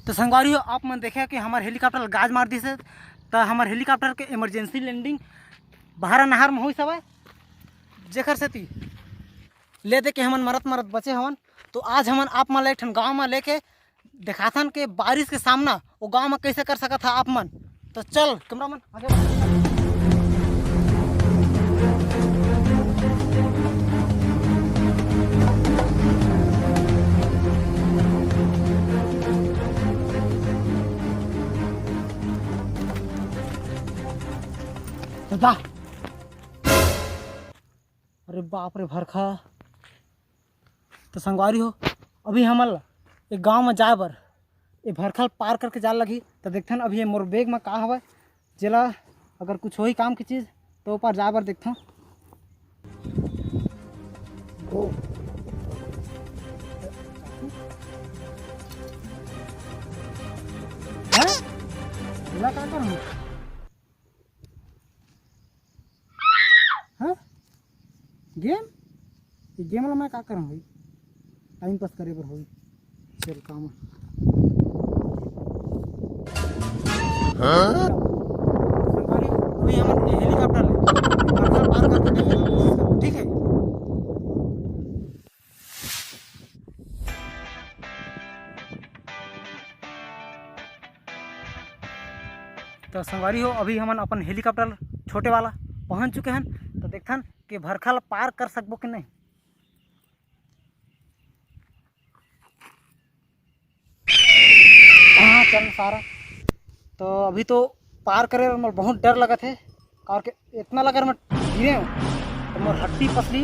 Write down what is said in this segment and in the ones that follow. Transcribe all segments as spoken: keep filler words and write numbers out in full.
तो संगवारी हो, आप मन देखे कि हमर helicopter गाज मार दिस हे, तो हमर helicopter के emergency landing बहरा नहर में होइस हवय, जेकर सेती ले दे के हमन मरत मरत बचे हवन। तो आज हमन आप मन ला एक ठन गांव में लेके दिखाथन के बारिश के सामना वो गांव में कैसे कर सकत हा आप मन। तो चल cameraman, आगे बढ़। तो जा। अरे बाप रे भरखा। तो संगवारी हो, अभी हमन ला एक गांव में जाए बर ए भरखा ल पार करके जाए लगही। तो देखथन अभी ये मोर bag में का हवय, जेला अगर कुछ होही काम की चीज तो ओपार जाए बर देखथन। हैं? एला का करहूं? हाँ? Game? ये game ला मैं का करहूं भाई? Time pass करे बर होई। चल काम। हाँ? अभी हमन ये helicopter ले, पार कर, पार कर, ठीक है। तो संगवारी हो, अभी हमन अपन helicopter छोटे वाला पहुंच चुके हन। तो देखथन कि भरखा ला पार कर सकबो कि नहीं। हाँ, चल सारा। तो अभी तो पार करे बर मोर बहुत डर लगत हे, काबर के इतना लगर मैं गिरे हूँ तो मोर हड्डी पसली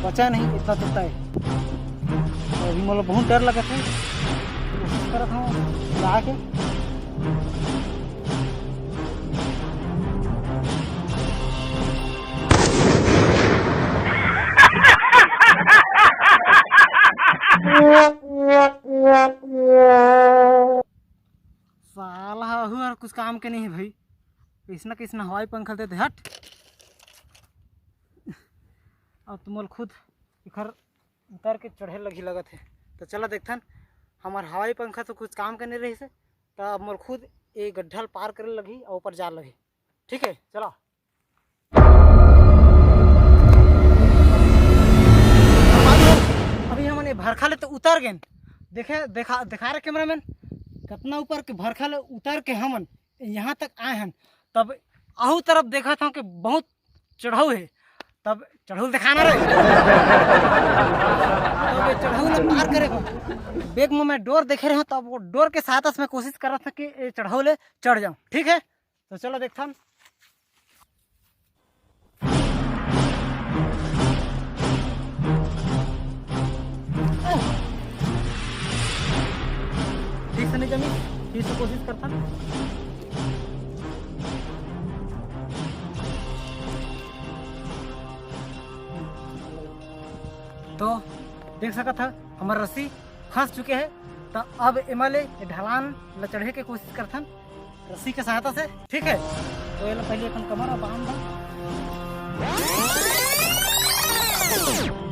बचा नहीं, इतना चलता है। तो अभी मोला बहुत डर लगत हे, कोशिश करत हूँ जाके। साला हूँ और कुछ काम के नहीं है भाई, कैसना कैसना हवाई पंखा देते हट। अब तो मोला खुद एखर उतर के चढ़े लगी लगत हे। तो चला देखथन, हमर हवाई पंखा तो कुछ काम के नहीं रहिस हे, तो अब मोला खुद ये गड्ढा ल पार करे लगी और ऊपर जा लगी। ठीक है, चला। अभी हमन ये भरखा ले तो उतर गेन, देखे देखा देखा रे cameraman, कितना ऊपर के भरखा ले उतर के हमन यहाँ तक आए हन। तब आहू तरफ देखत हंव कि बहुत चढ़ऊ हे, तब चढ़ऊ दिखाना रे। तब ये चढ़ऊ ला पार करे बर bag में मैं डोर देखे रहे हंव, तब वो डोर के सहायता से मैं कोशिश करत हंव कि ये चढ़ऊ ले चढ़ जाऊं। ठीक है, तो चलो देखथन। ठीक से नहीं जमी, फिर से कोशिश करथन। तो देख सकत ह, हमर रस्सी फंस चुके हे। तो अब एमा ले ये ढलान ला चढ़े के कोशिश करथन रस्सी के सहायता से, ठीक है। तो ये ला पहले अपन कमर में बांध दो।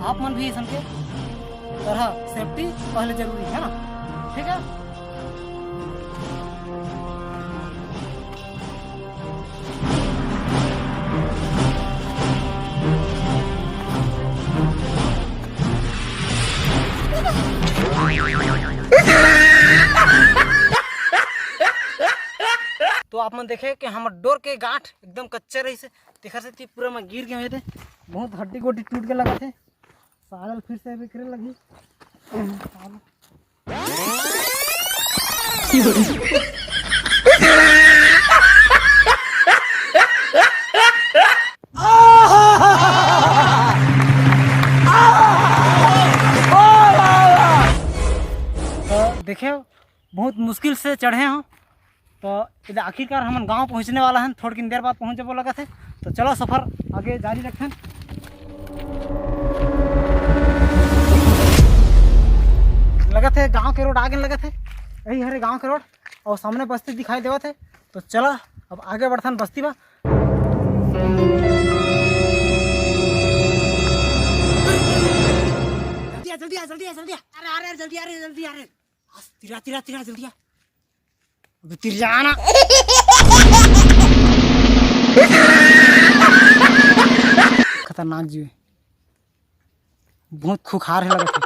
आप मन भी ऐसन के तरह safety पहले जरूरी है ना, ठीक है। तो आप मन देखे कि हमर डोर के गांठ एकदम कच्चा रहिस हे, तेखर सेती पूरा मैं गिर गए हे। बहुत हड्डी गोडी टूट के लगत हे। साला ल फिर से अभी करे लगही। तो देखे, बहुत मुश्किल से चढ़े हंव। तो इधर आखिरकार हमन गांव पहुंचने वाला हन, थोड़किन देर बाद पहुंच जाबो लगत हे। तो चलो सफर आगे जारी रखन। लगत हे गांव के रोड आगे लगत हे, यही हरे गांव के रोड और सामने बस्ती दिखाई देवत हे। तो चला अब आगे बढ़थन बस्ती में। जल्दी आ, जल्दी आ, जल्दी आ, जल्दी आ। अरे, अरे, जल्दी आ रे, जल्दी आ रे। आज तिरा, तिरा, तिरा, जल्दी आ। भीतर जाना। खतरनाक जीव हे, बहुत खूंखार हे लगत हे।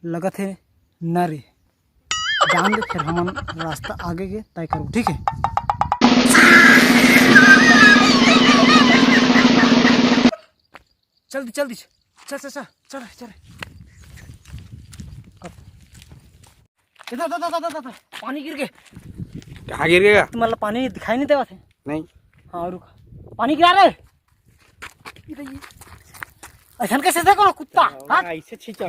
लगत हे न रे, जान दे, फिर हमन रास्ता आगे के तय करबो, ठीक हे? जल्दी, जल्दी, चल, चल, चल, चल, चल। इधर, इधर, इधर, इधर, इधर, पानी गिर गे। कहाँ गिर गया? तुम्हारा पानी दिखाई नहीं देवा थे। नहीं। हाँ, रुक। पानी गिरा रे। इधर ये। ऐसन कैसे देखो ना कुत्ता? हाँ? ऐसे छींचा।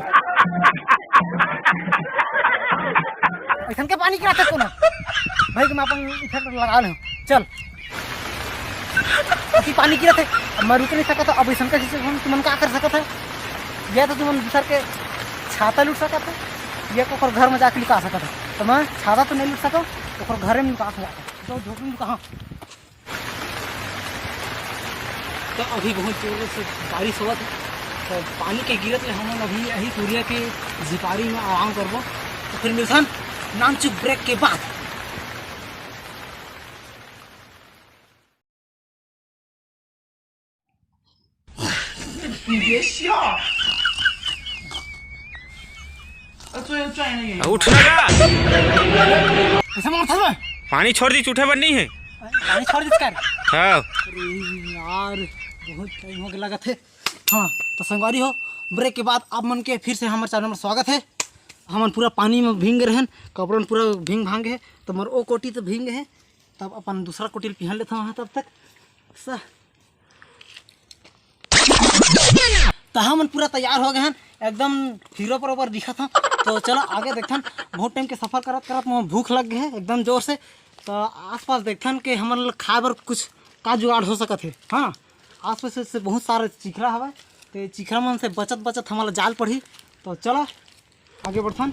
ऐसन के पानी गिरा थे कोनो? भाई, तुम अपन इधर लगा ले। चल। अभी पानी गिरा थे, अब मैं रुक नहीं सकता। अब ऐसन कैसे तुमन का कर सकता है? या तो तुमन दूसर के छाता लूट सकता है, या ओकर घर में जाके लुका सकता है। तो मैं छाता तो नहीं लूट सकता, ओकर घरे में लुका सकता है। तो झोपड़ी में कहाँ? तो अभी बहुत जोर से बारिश होवत हे, तो पानी के गिरत ले हमन अभी यही कुरिया के झिपारी में आराम करबो। तो फिर मिलथन नानचुक ब्रेक के बाद। उठ ना का? ऐसा मार था। पानी छोड़ दी, उठे बर नहीं है। पानी छोड़ दी कर। हाँ। अरे यार, बहुत टाइम हो गया लगत हे। हाँ, तो संगवारी हो, ब्रेक के बाद आप मन के फिर से हमारे चैनल में स्वागत है। हमन पूरा पानी में भींग गए रहन, कपड़न पूरा भींग भांग है, तो मोर ओ कोटी तो भींग है, तब अपन दूसरा कोटी ल पिहन लेथन वहाँ तब तक। स-, त हमन पूरा तैयार हो गए हन, एकदम हीरो बरोबर दिखत हन। तो चलो आगे देखथन, बहुत टाइम के सफर करत करत मोर भूख लग गए है एकदम जोर से। तो आसपास देखथन कि हमन ल खाए बर कुछ का जुगाड़ हो सकत हे। हाँ, आसपास से बहुत सारा चिखरा हवय, तो चिखरा मन से बचत बचत हमन ल जाल पड़ही। तो चलो आगे बढ़थन।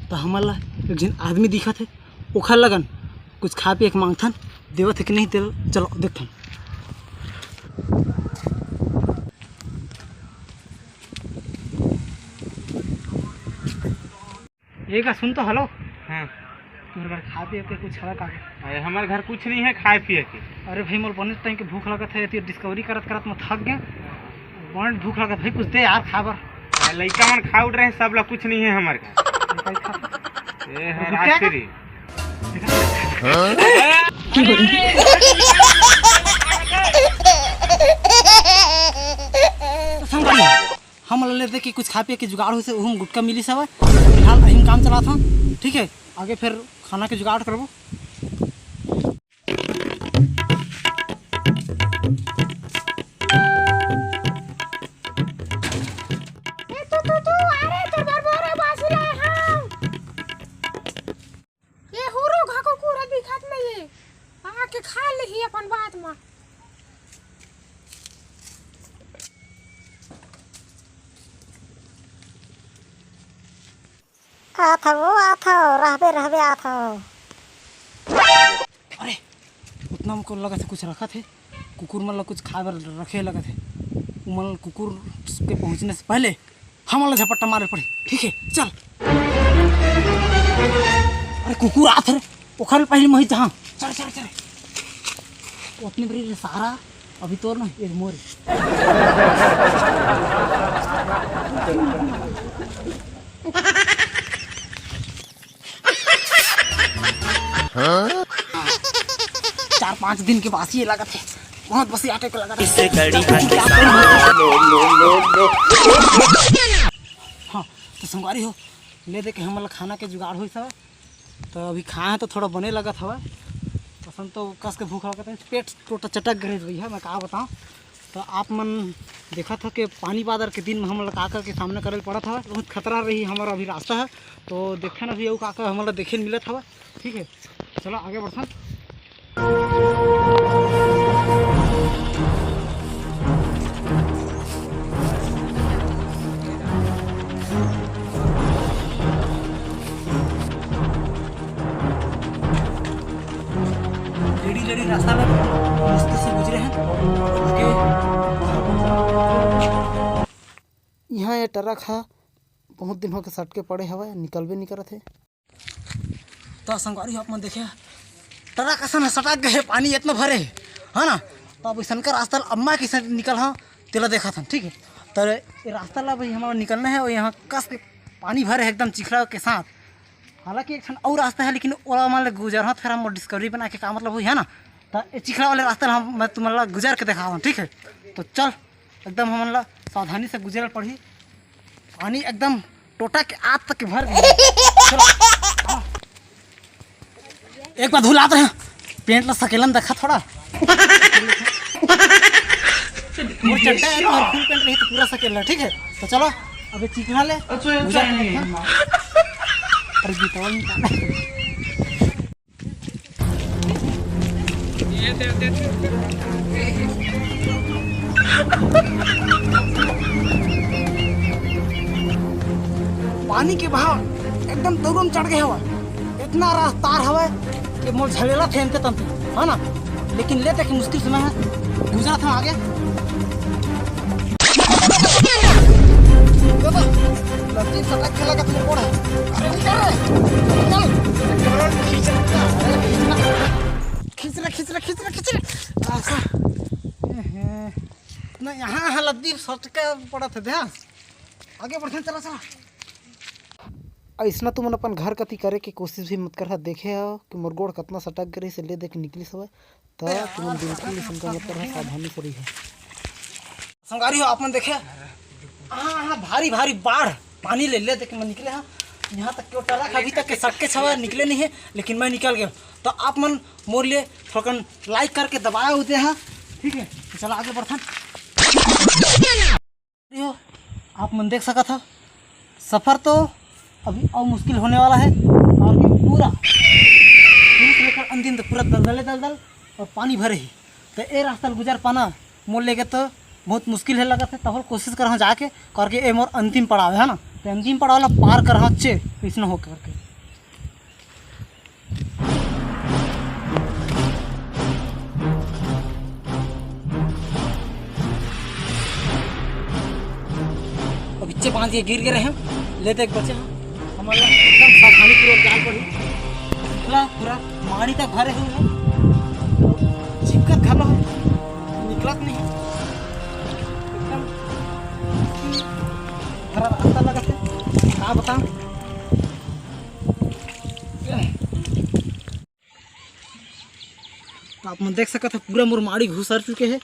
त हमन ला एक झन आदमी दिखत हे, ओखर लगन कुछ खाए पिए के मांगथन, देवत हे कि नहीं, तेल चलो देखथन। ये का सुन तो, हेलो। हाँ। तोर घर खाए पिए के कुछ हवय का? अरे, हमारे घर कुछ नहीं है खाए पिए के। अरे भाई, मोर बने टाइम के भूख लगत है, एती डिस्कवरी करत करत मैं थक गया। बने भूख लगत भाई, कुछ दे यार खाए बर। अरे, लइका मन खा उठ रहे हैं, सब ला कुछ नहीं है हमारे घर। भाई खा। ये है रुक, क्या राजश्री। संगवारी, हमन ला लेते कि कुछ खा पिए के जुगाड़ होइसे, उहू म गुटखा मिलिस हवय। फिलहाल अहिम काम चलाथन, ठीक है, आगे फिर खाना के जुगाड़ करबो। ए तू, तू, तू, अरे तोर बर बोरा बासी लाए हंव। ये हुरो घको कूरा दिखत नहीं है, आके खा लेही अपन बात मा। आथव, आथव, रहबे, रहबे, आथव। अरे, उतना हमको लगत हे कुछ रखत हे, कुकुर मन ला कुछ खाए बर रखे लगत हे। उमन कुकुर के पहुँचने से पहले हमन ला झपट्टा मारे पड़ही, ठीक है, चल। अरे कुकुर आत हे रे, ओखर पहले मही जहाँ, चल, चल, चल। वो अपने बरी रे सारा, अभी तोर ना, ये मोर। चार पाँच दिन के बासी ये लागत हे, बहुत बसी आटे के लागत हे। इससे कड़ी हाथ के साथ। हाँ, तो संगवारी हो, ले दे के हमन ला खाना के जुगाड़ होइस हवय। तो अभी खाए तो थोड़ा बने लगत हवय, असन तो कस के भूख लगत हे, पेट टोटा चटक गए भैया, मैं का बताऊँ। तो आप मन देखत हो कि पानी बादर के दिन में हमन ला का का के सामना करे ल पड़त हवय, बहुत खतरा रही हमारा अभी रास्ता है। तो देखन अभी अउ का का हमन ला देखे ल मिलत हवय, ठीक है, चलो आगे बढ़थन। यहाँ ये ट्रक ह बहुत दिन होके सटके पड़े हवय, निकलबे नहीं करत हे। तो संगवारी हो, आप मन देखे, ट्रक असन ह सटक गए, पानी इतना भरे हे, है ना। तो अब इसनका रास्ता ल अम्मा के साथ निकल हा, तेला देखा था, ठीक है। तो ये रास्ता ला भाई हमारा निकलना है, और यहाँ कस के पानी भरे है एकदम चिखला के साथ। हालांकि एक ठन अउ रास्ता है, लेकिन ओला मन ले गुजरहा, फिर हम डिस्कवरी बना के का मतलब होही, है ना। तो ये चिखला वाले रास्ता ला हम, मैं तुमन ला गुजर के देखावत हूँ, ठीक है। तो चल, एकदम हमन ला सावधानी से गुजरल पड़ही। पानी एकदम टोटा के आत तक के भर गया। चलो, हाँ। एक बार धुलात रहे, पेंट ला सकेलन देखा थोड़ा। मोर चड्डा है, तुम्हार फुल पेंट रही तो पूरा सकेल ला, ठीक है। तो चलो, अबे चिकना ले। अच्छा, अच्छा, गुजर के नहीं। देखा। अरे, बीतवा निकाल। पानी के बहाव एकदम दौरम चढ़ गए हवय, इतना रफ्तार हवय कि मोर झलेला थे एनते तंते, है ना। लेकिन ले देखे मुश्किल समय है, गुजरत हम आगे। देखो, लड़की सटक खेला का तुम कोड़ा। अरे निकल रे, निकल। खींच रहा, अरे खींच रहा, खींच रहा, खींच रहा, खींच रहा। आहा। एहे। ना यहाँ, यहाँ लद्दी सटका पड़ा था ध्यान। आगे बढ़ते हैं, चला, चला। अइसना तुमन अपन घर कती करे के कोशिश भी मत करहा। देखे हो कि मोर गोड़ कतना सटक गे रहिस, ले देख निकलिस हवय। त तुमन बिल्कुल अइसन का मत करहा, सावधानी से रहिहा। संगवारी हो, आप मन देखे, हाँ, हाँ, भारी, भारी बाढ़ पानी ले, ले देख मैं निकले हाँ। यहाँ तक के ट्रक अभी तक के सटके हवय, निकले नहीं है, लेकिन मैं निकल गया। तो आप मन मोर लिए थोड़ा like करके दबाया होते हैं, ठीक है। तो चला आगे बढ़थन। हो, आप मन देख सकत हो, सफ़र तो अभी और मुश्किल होने वाला है। और भी पूरा शुरू से लेकर अंतिम तक पूरा दलदले दलदल और पानी भरे ही। तो ए रास्ता ल गुजर पाना मोर लेके तो बहुत मुश्किल है लगत है। तब कोशिश करहा जाके करके, ए मोर अंतिम पड़ाव है ना, तो अंतिम पड़ाव ला पार करहा चे इसने हो करके। अब इच्चे बांध के गिर गए रहे हम, ले देख बचे हम। हमारा एकदम सावधानी पूर्वक जान पड़ी। पूरा, पूरा माड़ी तक भरे हुए हैं, चिपकत घलो है, निकलत नहीं है। एकदम भरा रास्ता लगत है, का बताऊं। आप मन देख सकत हो, पूरा मोर माड़ी घुसर चुके हे।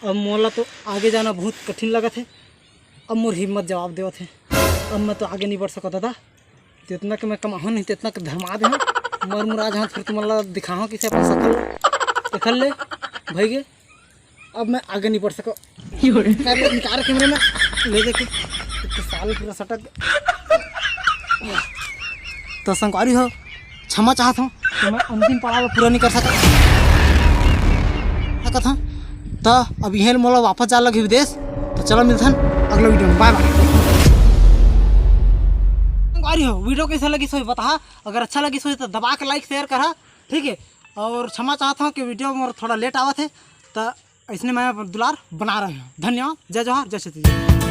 अब मोला तो आगे जाना बहुत कठिन लगत हे। अब मोर हिम्मत जवाब देवत हे, अब मैं तो आगे नहीं बढ़ सकत दादा। जितना के मैं कमाहूँ नहीं, तितना के धरमा दे हूँ। मर मुरा जाहूँ, फिर तुमन ला दिखाहूँ किसे अपन सकल। देख ले भई गे। अब मैं आगे नहीं बढ़ सको। कर ले, निकाल कैमरे में, ले देखे। इतने साल पूरा सटक। तो संगवारी हो, क्षमा चाहत हूँ कि मैं अंतिम पड़ाव पूरा नहीं कर सका, सकत हूँ। तो अब यहीं मोला वापस जा लगी विदेश। तो चलो मिलथन अगला वीडियो में, बाय बाय। संगवारी हो, वीडियो कैसा लगी सोई बता, अगर अच्छा लगी सोई तो दबा के like share करा, ठीक है। और क्षमा चाहत हूँ कि वीडियो में थोड़ा लेट आवत है, तो इसने मैं दुलार बना रहे हूँ। धन्यवाद, जय जोहार, जय छत्तीसगढ़।